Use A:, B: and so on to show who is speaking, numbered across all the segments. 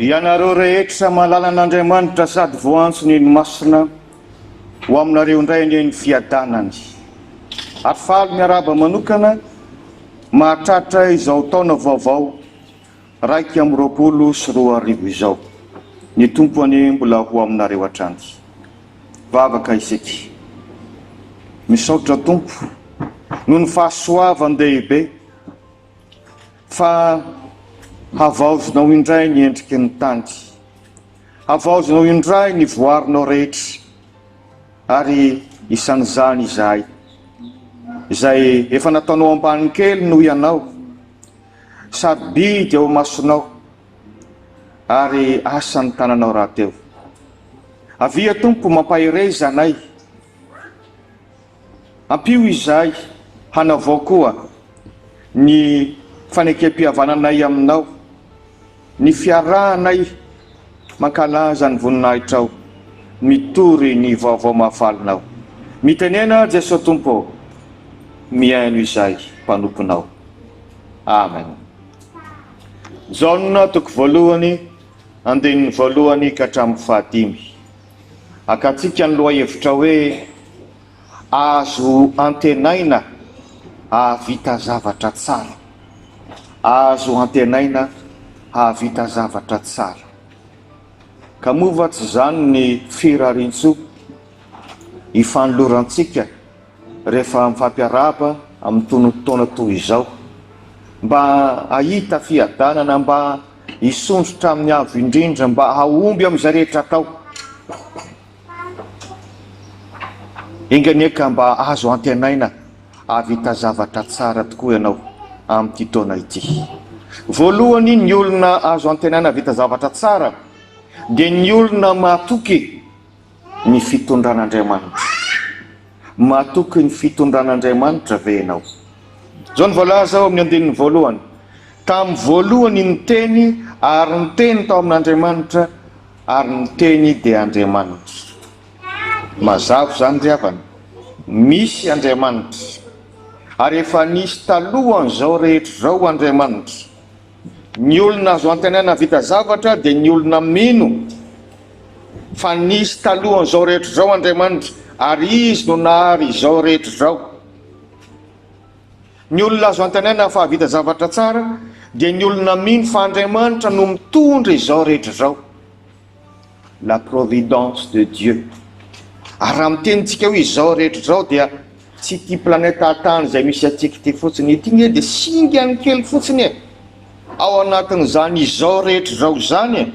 A: Ianareo rehetra mahalala an'Andriamanitra sady voantso ny Masina, ho aminareo indray anie ny fiadanany. Ary faly miarahaba manokana mahatratra izao taona vaovao 2021 izao. Ny Tompo anie mbola ho aminareo hatrany. Vavaka isika. Misaotra Tompo noho ny fahasoavan-dehibe fa havaozinao indray ny endriky ny tany. Havaozinao indray ny voarinao rehetra ary isan'izany izahay izay efa nataonao ambany kely noho ianao, sarobidy eo imasonao ary asan'ny tananao rahateo. Avia Tompo mampahereza anay. Ampio izahay hanavao koa ny fanekem-pihavananay aminao, ny fiarahanay mankalaza ny voninahitrao, mitory ny vaovao mahafalinao. Mitenena Jesoa Tompo ô, mihaino izahay mpanomponao. Amen. Jaona toko voalohany andininy voalohany ka hatramin'ny fahadimy. Akantsika ny lohahevitra hoe Azo antenaina hahavita zavatra tsara. Azo antenaina hahavita zavatra tsara. Ka moa va tsy izany ny firariantsoa ifanolorantsika rehefa mifampiarahaba amin'ny tonon-taona toy izao? Mba hahita fiadanana, mba hisondrotra amin'ny avo indrindra, mba hahomby amin'izay rehetra atao. Enga anie ka mba azo antenaina hahavita zavatra tsara tokoa ianao amin'ity taona ity. Voalohany, ny olona azo antenaina hahavita zavatra tsara dia ny olona matoky ny fitondran'Andriamanitra. Matoky ny fitondran'Andriamanitra ve ianao? Izao no voalaza ao amin'ny andininy voalohany, Tamin'ny voalohany ny Teny, ary ny Teny tao amin'Andriamanitra, ary ny Teny dia Andriamanitra. Mazava izany ry havana. Misy Andriamanitra. Ary efa nisy talohan'izao rehetra izao Andriamanitra. Ny olona azo antenaina hahavita zavatra dia ny olona mino fa nisy talohan'izao rehetra izao Andriamanitra ary Izy no nahary izao rehetra izao. Ny olona azo antenaina fa hahavita zavatra tsara dia ny olona mino fa Andriamanitra no mitondra izao rehetra izao. La providence de Dieu. Ary raha miteny tsika hoe izao rehetra izao dia tsy ity planeta tany izay misy antsika ity fotsiny. Ity nge dia singany kely fotsiny e. Ao anatin'izany izao rehetra izao izany e.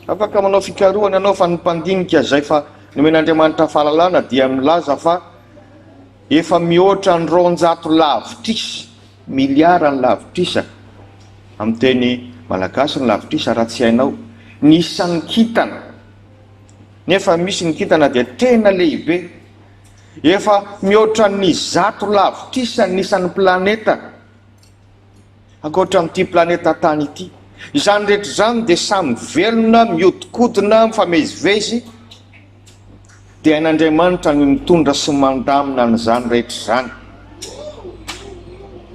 A: Afaka manao fikarohana ianao fa ny mpandinika izay fa nomen'Andriamanitra fahalalana dia milaza fa efa mihoatra ny 200 lavitrisa, miliara ny lavitrisa, amin'ny teny malagasy ny lavitrisa raha tsy hainao, ny isan'ny kintana. Nefa misy ny kintana dia tena lehibe, efa mihoatra ny 100 lavitrisa ny isan'ny planeta. Ankoatra amin'ity planeta Tany ity. Izany rehetra izany dia samy velona, mihodinkodina, mifamezivezy, dia hain'Andriamanitra ny mitondra sy mandamina an'izany rehetra izany.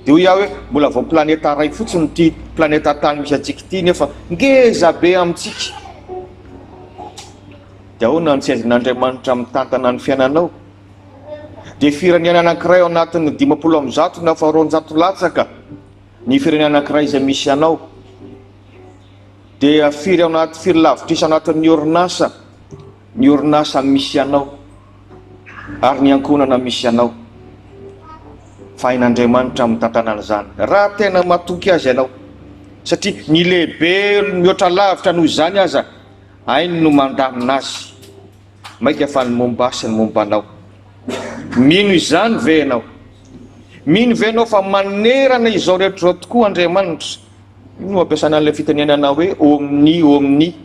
A: Dia hoy aho hoe, mbola vao planeta iray fotsiny ity planeta Tany misy antsika ity nefa ngeza be amintsika. Dia ahoana no tsy haizan'Andriamanitra mitantana ny fiainanao? Dia firenena anankiray ao anatin'ny 150 na fa 200 latsaka ny firenena anankiray izay misy anao. Dia firy ao anaty firy lavitrisa anatin'ny orinasa ny orinasa misy anao ary ny ankohonana misy anao. Fa hain'Andriamanitra mitantana an'izany raha tena matoky azy ianao. Satria ny lehibe mihoatra lavitra noho izany aza hainy no mandamina azy. Maika fa ny momba ahy sy ny momba anao. Mino izany ve ianao? Mino ve ianao fa manerana izao rehetra izao tokoa Andriamanitra? Io no ampiasana an'ilay fitenenana hoe omni, omni,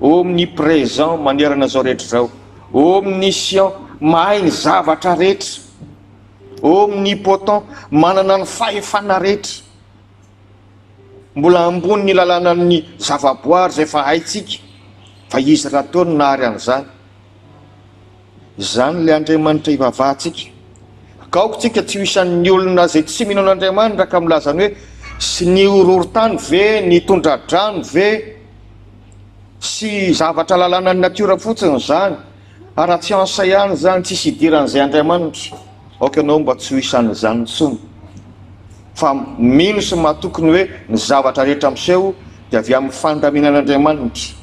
A: omnipresent, manerana izao rehetra izao, omniscient, mahay ny zavatra rehetra, omnipotent, manana ny fahefana rehetra. Mbola ambony ny lalànan'ny zavaboary izay efa haintsika fa Izy rahateo no nahary an'izany. Izany ilay Andriamanitra ivavahantsika. Ka aoka tsika tsy ho isan'ny olona izay tsy mino an'Andriamanitra ka milaza ny hoe. Sy ny horohorontany ve, ny tondra-drano ve, sy zavatra lalànan'ny natiora fotsiny izany, ara-tsiansa ihany izany, tsisy idiran'izay Andriamanitra. Aoka ianao mba tsy ho isan'izany intsony, fa mino sy matoky ny hoe ny zavatra rehetra miseho dia avy amin'ny fandaminan'Andriamanitra.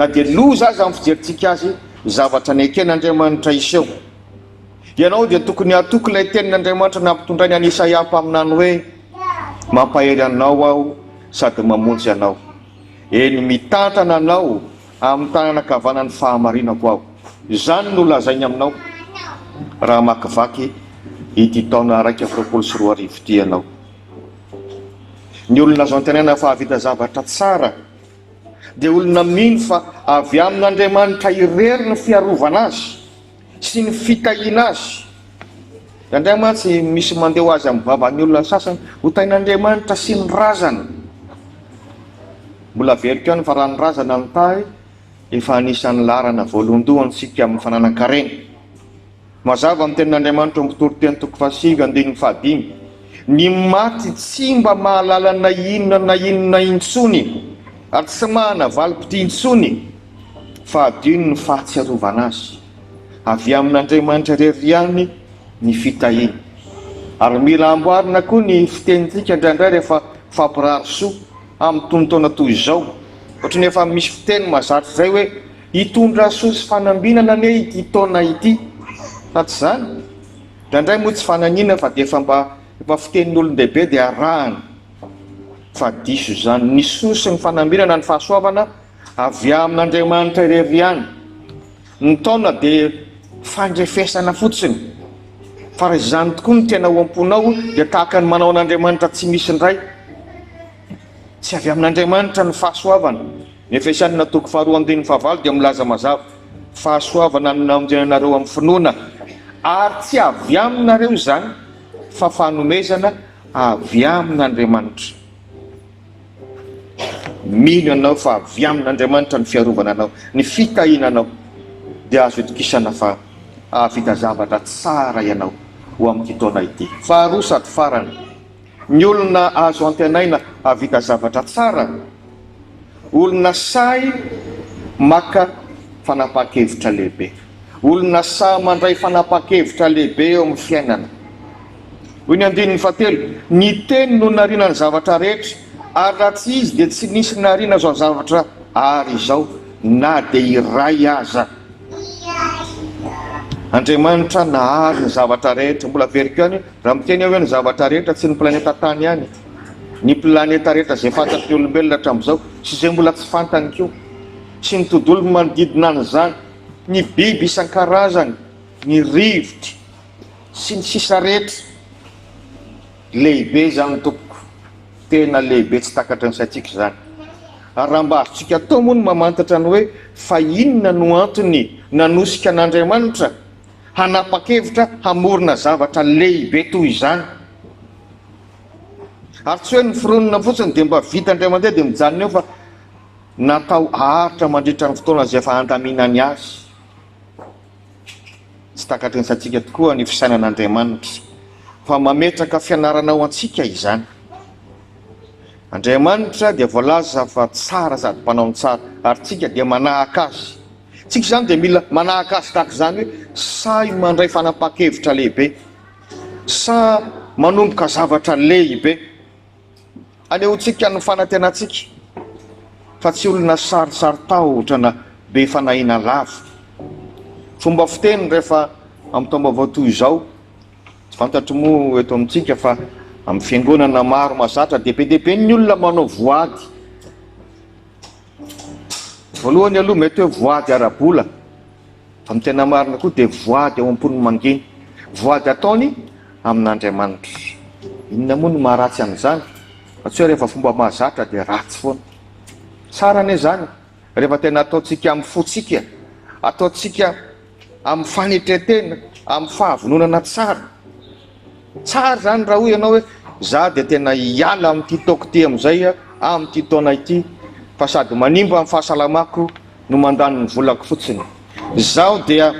A: Na dia loza aza amin'ny fijerintsika azy, zavatra neken'Andriamanitra hiseho. Ianao dia tokony hatoky ilay tenin'Andriamanitra nampitondrainy an'i Isaia mpaminany hoe, Mampahery anao Aho sady mamonjy anao. Eny, mitantana anao amin'ny tanana ankavanan'ny fahamarinako Aho. Izany no lazainy aminao raha hamakivaky ity taona 2021 ity ianao. Ny olona azo antenaina fa hahavita zavatra tsara dia olona mino fa avy amin'Andriamanitra irery ny fiarovana azy sy ny fitahiana azy. Indraindray mantsy misy mandeha ho azy amin'ny vavan'ny olona sasany, ho tahin'Andriamanitra sy ny razana. Mbola averiko ihany fa raha ny razana no tahy, efa anisan'ny laharana voalohandohany isika amin'ny fananan-karena. Mazava ny tenin'Andriamanitra ao amin'ny Mpitoriteny toko fahasivy andininy fahadimy, Ny maty tsy mba mahalala na inona na inona intsony, ary tsy mahana valim-pitia intsony, fa adino ny fahatsiarovana azy. Avy amin'Andriamanitra irery ihany ny fitahiana. Ary mila amboarina koa ny fitenintsika indraindray rehefa mifampirary soa amin'ny tonon-taona toy izao. Ohatran'ny efa misy fiteny mahazatra izay hoe hitondra soa sy fanambinana anie ity taona ity. Sa tsy izany? Indraindray moa tsy fananiana fa dia efa mba efa fitenin'olon-dehibe dia arahana. Fa diso izany. Ny soa sy ny fanambinana ny fahasoavana Avy amin'Andriamanitra irery ihany. Ny taona dia fandrefesana fotsiny. Fa raha izany tokoa no tena ao am-ponao dia tahaka ny manao an'Andriamanitra tsy misy indray. Tsy avy amin'Andriamanitra ny fahasoavana. Ny Efesianina toko faharoa andininy fahavalo dia milaza mazava, Fahasoavana no namonjena anareo amin'ny finoana, ary tsy avy aminareo izany, fa fanomezana avy amin'Andriamanitra. Mino ianao fa avy amin'Andriamanitra ny fiarovana anao, ny fitahiana anao, dia azo itokisana fa hahavita zavatra tsara ianao ho amin'ity taona ity. Faharoa sady farany, ny olona azo antenaina hahavita zavatra tsara, olona sahy maka fanapahan-kevitra lehibe, olona sahy mandray fanapahan-kevitra lehibe eo amin'ny fiainana. Hoy ny andininy fahatelo, Ny Teny no nariana ny zavatra rehetra, ary raha tsy Izy dia tsy nisy nariana izao zavatra àry izao, na dia iray aza. Andriamanitra nahary ny zavatra rehetra. Mbola averiko ihany, raha miteny aho hoe ny zavatra rehetra, tsy ny planeta Tany ihany, ny planeta rehetra izay fantatry ny olombelona hatramin'izao, sy izay mbola tsy fantany koa, sy ny tontolo manodidina an'izany, ny biby isan-karazany, ny rivotra, Sy ny sisa rehetra. Lehibe izany tompoko. Tena lehibe tsy takatry ny saintsika izany. Ary raha mba azontsika atao moa ny mamantatra ny hoe fa inona no antony nanosika an'Andriamanitra hanapa-kevitra hamorona zavatra lehibe toy izany. Ary tsy hoe noforonina fotsiny dia mba vita indray mandeha dia mijanona eo fa natao haharitra mandritra ny fotoana izay efa handaminany azy. Tsy takatry ny saintsika tokoa ny fisainan'Andriamanitra, fa mametraka fianarana ho antsika izany. Andriamanitra dia voalaza fa tsara sady mpanao ny tsara, ary tsika dia manahaka Azy. Tsika izany dia mila manahaka Azy tahaka izany hoe sahy mandray fanapahan-kevitra lehibe, sahy manomboka zavatra lehibe. Anehoantsika ny fanantenantsika fa tsy olona sarosaro-tahotra na be fanahiana lava. Fomba fiteny rehefa amin'ny taom-baovao toy izao, tsy fantatro moa eto amintsika fa amin'ny fiangonana maro mahazatra dia be dia be ny olona manao voady. Voalohany aloha mety hoe voady ara-bola. Fa ny tena marina koa dia voady ao am-pony mangina. Voady ataony amin'Andriamanitra. Inona moa no maharatsy an'izany? Fa tsy hoe rehefa fomba mahazatra dia ratsy foana. Tsara anie izany rehefa tena ataontsika amin'ny fontsika, ataontsika amin'ny fanetren-tena, amin'ny fahavononana tsara. Tsara izany raha hoy ianao hoe za dia tena hiala amin'ity taoko ity amin'izay amin'ity taona ity fa sady manimba ny fahasalamako no mandany ny volako fotsiny. Izaho dia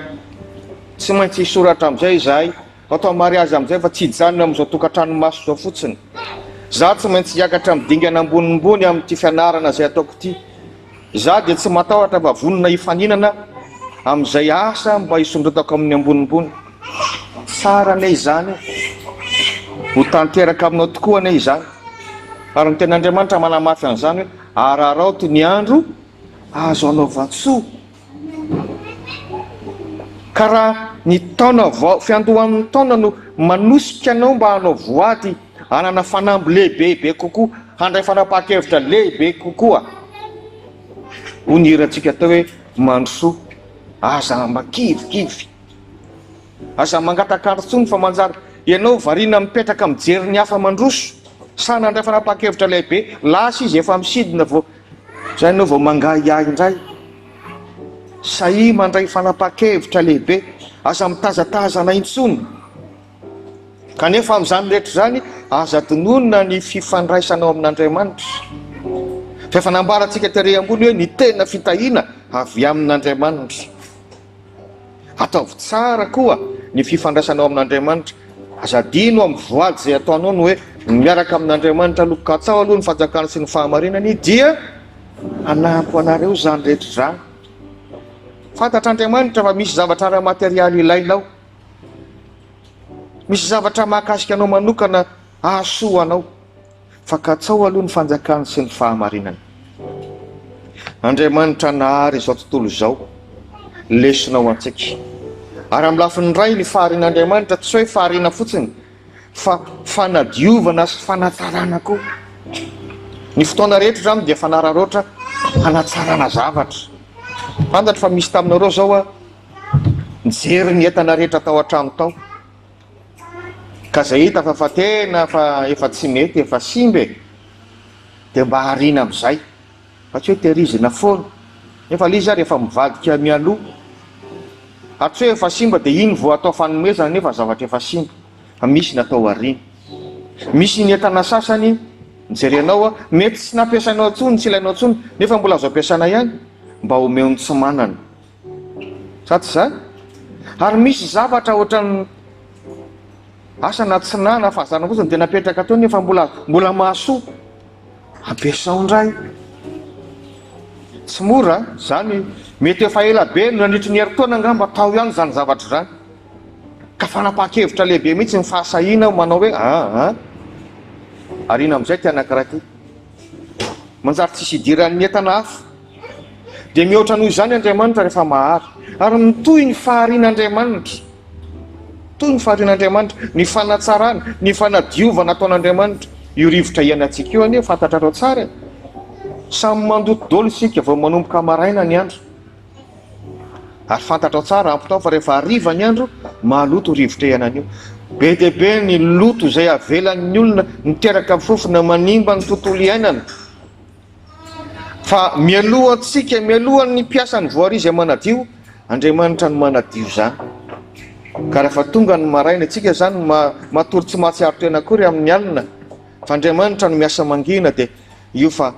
A: tsy maintsy hisoratra amin'izay izahay, hatao mariazy amin'izay fa tsy hijanona amin'izao tokantrano maso izao fotsiny. Izaho tsy maintsy hiakatra amin'ny dingana ambonimbony amin'ity fianarana izay ataoko ity. Izaho dia tsy matahotra fa vonona hifaninana amin'izay asa mba hisondrotako amin'ny ambonimbony. Tsara anie izany e! Ho tanteraka aminao tokoa anie izany. Ary ny Tenin'Andriamanitra manamafy an'izany hoe, Araraoty ny andro azo anaovan-tsoa. Ka raha ny taona vao, fiandohan'ny taona no manosika anao mba hanao voady, hanana fanamby lehibebe kokoa, handray fanapahan-kevitra lehibe kokoa, hoy ny hirantsika teo hoe, Mandrosoa, aza mba kivikivy. Aza mangataka andro intsony fa manjary ianao variana mipetraka mijery ny hafa mandroso, sa nandray fanapahan-kevitra lehibe, lasa izy efa misidina vao zay ianao vao mangahiahy indray. Sahia mandray fanapahan-kevitra lehibe, aza mitazatazana intsony. Kanefa amin'izany rehetra izany, aza adinoina ny fifandraisanao amin'Andriamanitra. Fa efa nambarantsika tery ambony hoe ny tena fitahiana avy amin'Andriamanitra. Ataovy tsara koa ny fifandraisanao amin'Andriamanitra. Aza adino amin'ny voady izay ataonao ny hoe miaraka amin'Andriamanitra aloha. Katsaho aloha ny fanjakany sy ny fahamarinany dia hanampy anareo izany rehetra izany. Fantatr'Andriamanitra fa misy zavatra ara-materialy ilainao. Misy zavatra mahakasika anao manokana hahasoa anao. Fa katsaho aloha ny fanjakany sy ny fahamarinany. Andriamanitra nahary izao tontolo izao, lesona ho antsika. Ary amin'ny lafiny iray ny faharian'Andriamanitra tsy hoe fahariana fotsiny fa fanadiovana sy fanatsarana koa. Ny fotoana rehetra izany dia fanararaotra hanatsarana zavatra. Fantatro fa misy taminareo izao a, nijery ny entana rehetra tao an-trano tao. Ka zay hita fa fa tena fa efa tsy mety efa simba e! Dia mba ariana amizay fa tsy hoe tehirizina foana nefa le izy ary efa mivadika mialoha ary tsy hoe efa simba dia iny vao atao fanomezana nefa zavatra efa simba fa misy ny atao ariana. Misy ny entana sasany jerenao a mety tsy nampiasainao intsony tsy ilainao intsony nefa mbola azo ampiasaina ihany mba omeo ny tsy manana. Sa tsy izany? Ary misy zavatra ohatran'ny asa na tsy na na fahazarana fotsiny dia napetraka teo nefa mbola mbola mahasoa. Ampiasao indray. Tsy mora izany, mety efa ela be nandritry ny herintaona angamba tao ihany izany zavatra izany. Ka fanapahan-kevitra lehibe mihitsy ny fahasahiana manao hoe aa ariana amin'izay ity anankiray ity. Manjary tsisy idiran'ny entana hafa. Dia mihoatra noho izany Andriamanitra rehefa mahary. Ary mitohy ny faharian'Andriamanitra. Mitohy ny faharian'Andriamanitra, ny fanatsarana, ny fanadiovana ataon'Andriamanitra. Io rivotra iainantsika io anie fantatrareo tsara e. Samy mandoto daholo isika vao manomboka maraina ny andro. Ary fantatrao tsara ampitao fa rehefa hariva ny andro, maloto io rivotra iainana io. Be dia be ny loto izay avelan'ny olona miteraka fofona manimba ny tontolo iainana. Fa mialoha antsika, mialoha ny mpiasan'ny voirie izay manadio, Andriamanitra no manadio izany. Ka rehefa tonga ny maraina, isika izany matory tsy mahatsiaro tena akory amin'ny alina, fa Andriamanitra no miasa mangina dia io fa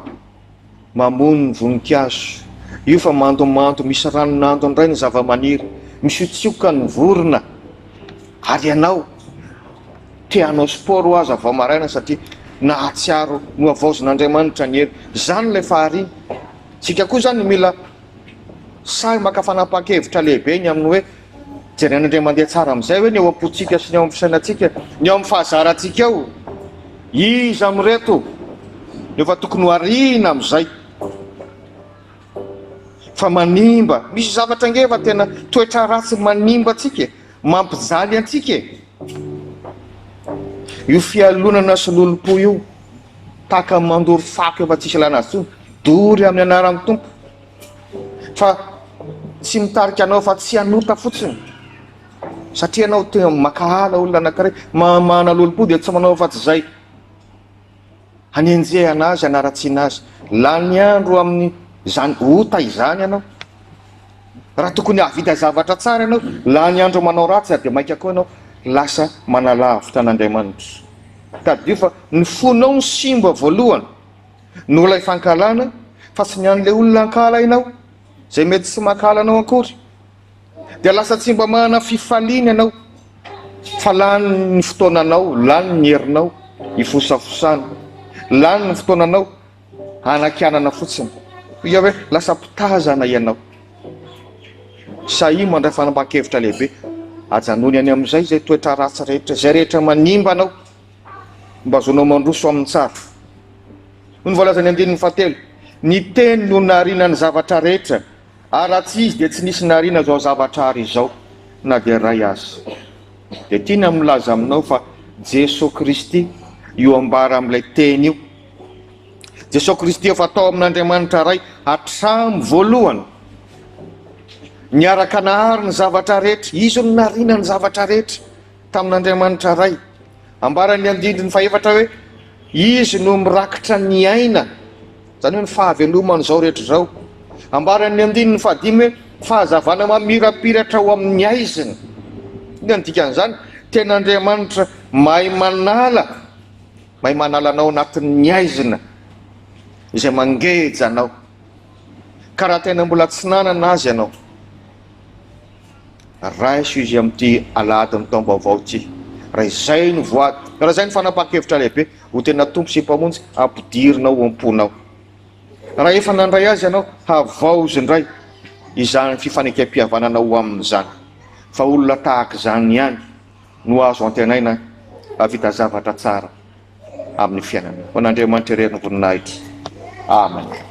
A: mamono ny voninkazo, io fa mandomando, misy ranon'ando indray ny zavamaniry, misiotsioka ny vorona, ary ianao Te hanao sport ho aza vao maraina satria nahatsiaro nohavaozin'Andriamanitra ny hery. Izany ilay fahariana. Isika koa izany mila sahy maka fanapahan-kevitra lehibe ny amin'ny hoe jeren'Andriamanitra mandeha tsara amin'izay hoe ny ao am-pontsika sy ny ao amin'ny fisainantsika, ny ao amin'ny fahazarantsika ao. Iza amin'ireto no efa tokony ho ariana amin'izay fa manimba. Misy zavatra ange efa tena toetra ratsy manimba antsika e. Mampijaly antsika e! Io fialonana sy lolompo io, tahaka ny mandoro fako efa tsisy ilana azy intsony, dory amin'ny anaran'ny Tompo, fa tsy mitarika anao fa tsy hanota fotsiny, satria ianao tena mankahala olona anankiray, manana lolompo dia tsy manao afa-tsy izay hanenjehana azy, hanaratsiana azy. Lany andro amin'izany ota izany ianao. Raha tokony hahavita zavatra tsara ianao, lany andro manao ratsy ary dia mainka koa ianao lasa manalavitra an'Andriamanitra. Tadidio fa ny fonao no simba voalohany noho ilay fankahalana fa tsy ny an'ilay olona ankahalainao, izay mety tsy mankahala anao akory. Dia lasa tsy mba manana fifaliana ianao fa lany ny fotoananao, lany ny herinao hifosafosana. Lany ny fotoananao hanakianana fotsiny. Hoy aho hoe lasa mpitazana ianao. Sahia mandray fanapahan-kevitra lehibe. Ajanony any amin'izay izay toetra ratsy rehetra, izay rehetra manimba anao, mba azonao mandroso amin'ny tsara. Hoy ny voalazan'ny andininy fahatelo, Ny teny no nahariana ny zavatra rehetra, ary raha tsy izy dia tsy nisy nahariana izao zavatra ary izao, na dia iray aza. Dia tiana ny milaza aminao fa Jesoa Kristy io ambara amin'ilay teny io. Jesoa Kristy efa tao amin'Andriamanitra Ray hatramin'ny voalohany. Niaraka nahary ny zavatra rehetra. Izy no nahariana ny zavatra rehetra tamin'Andriamanitra Ray. Ambaran'ny andindiny fahefatra hoe Izy no mirakitra ny aina, izany hoe ny fahaveloman'izao rehetra izao. Ambaran'ny andininy fahadimy hoe fahazavana mamirapiratra ao amin'ny haizina. Inona no dikan'izany? Tena Andriamanitra mahay manala, mahay manala anao anatin'ny haizina izay mangeja anao. Ka raha tena mbola tsy nanana azy ianao, Raiso izy amin'ity alahadin'ny taom-baovao ity. Raha izay no voady, raha izay no fanapahan-kevitra lehibe, ho tena Tompo sy Mpamonjy, ampidirina ao am-ponao. Raha efa nandray Azy ianao, havaozy indray izany fifanekem-pihavanana ho Aminy izany. Fa olona tahaka izany ihany no azo antenaina hahavita zavatra tsara amin'ny fiainana. Ho an'Andriamanitra irery ny voninahitra. Amen.